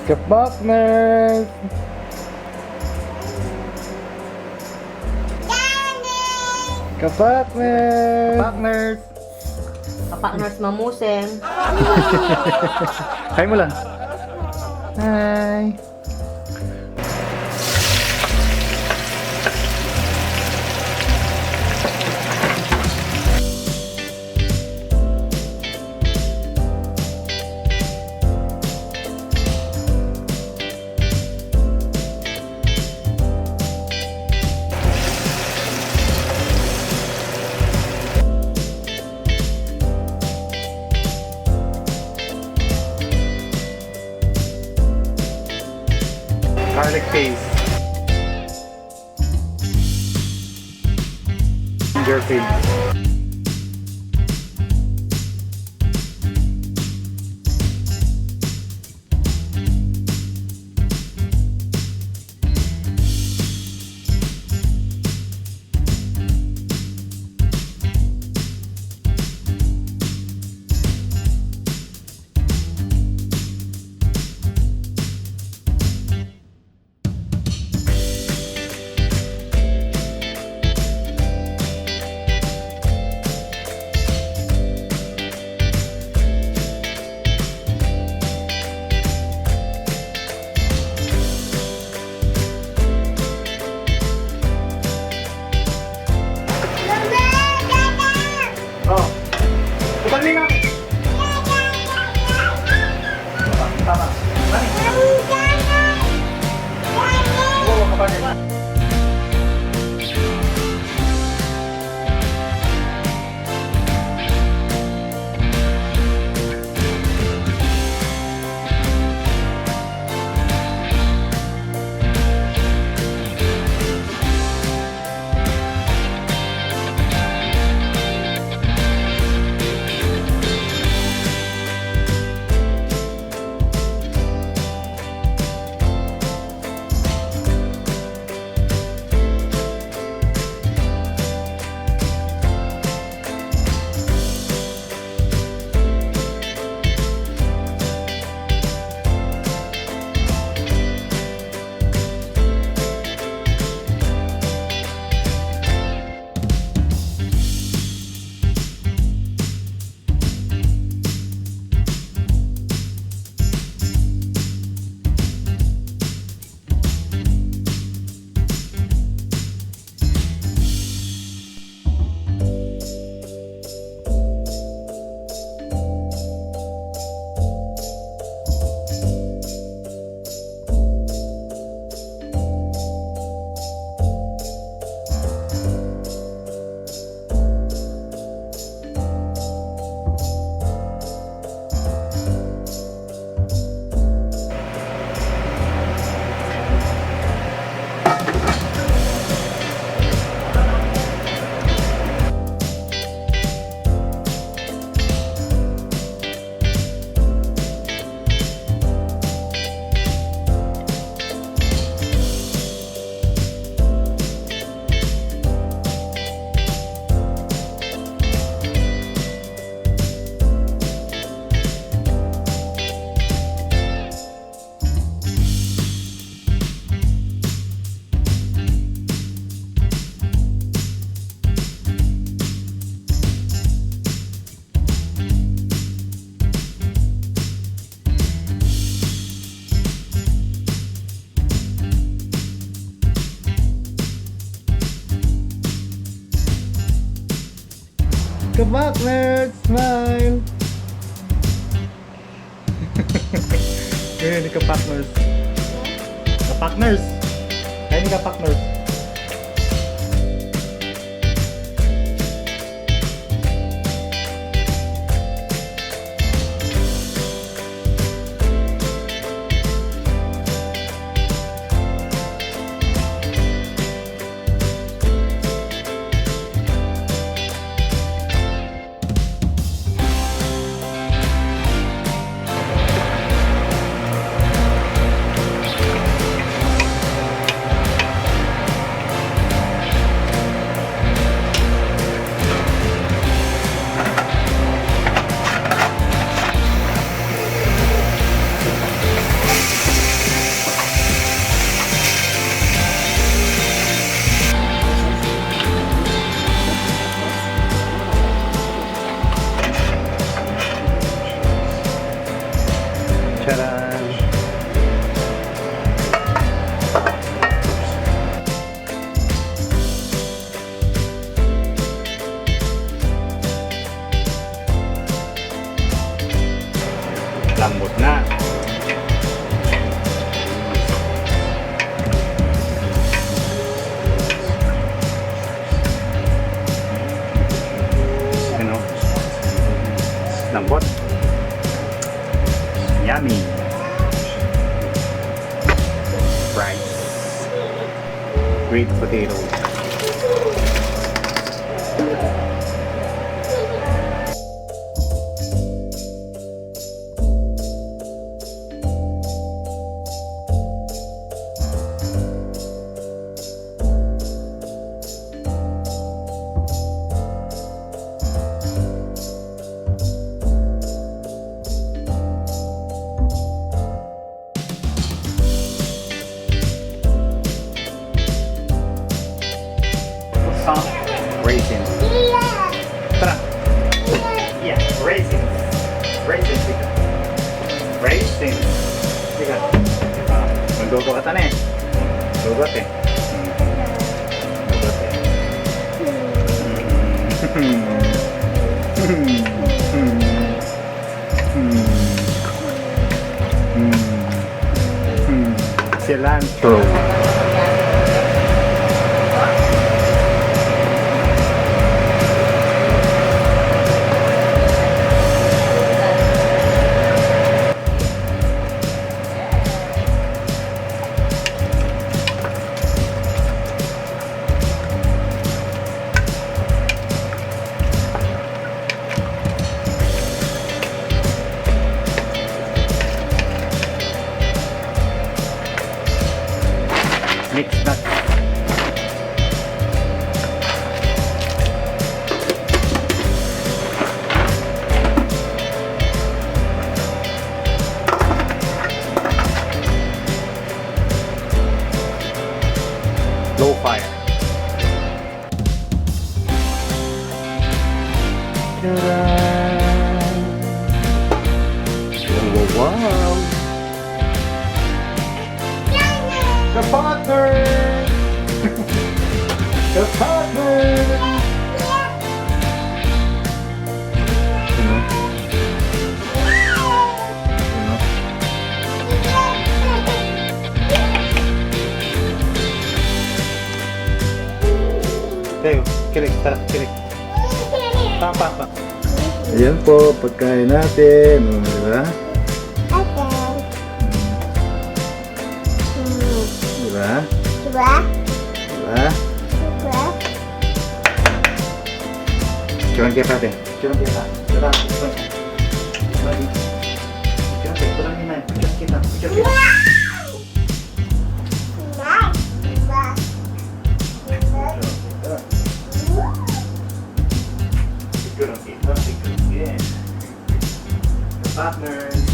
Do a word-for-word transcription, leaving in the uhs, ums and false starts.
Kapakners! Kapakners! Kapakners! Kapakners mamuseng. Hi mu lang. Hi! Garlic paste. Ginger paste. O. Putang ina. Tama. Mani. O, kapatid. Kapakners, smile! Ayan, kapakners. Kapakners! Ayan, kapakners. What? Yummy. Rice. Green potato. Some raisins. Tara. Yeah, raisins. Raisins, ika. Raisins. Ika. Ah, magdudukat na e. Dudukat e. Hmm. Dudukat e. Hmm. Hmm. Hmm. Hmm. Hmm. Cilantro. Mix na. Low fire. Ta-da! Wow, wow, wow! Kapatners! Kapatners! Ano? Ano? Tayo, kilig, tara, kilig. Papa, pa. Ayan po, pagkain natin. O, di ba? Opo. Hmm. Di ba? Di ba? Di ba? Di ba? Picturean kita, ate. Picturean kita. Tara, picturean kita. Picturean kita. Picturean kita. Picturean kita. Picturean kita. Picturean kita. Partners.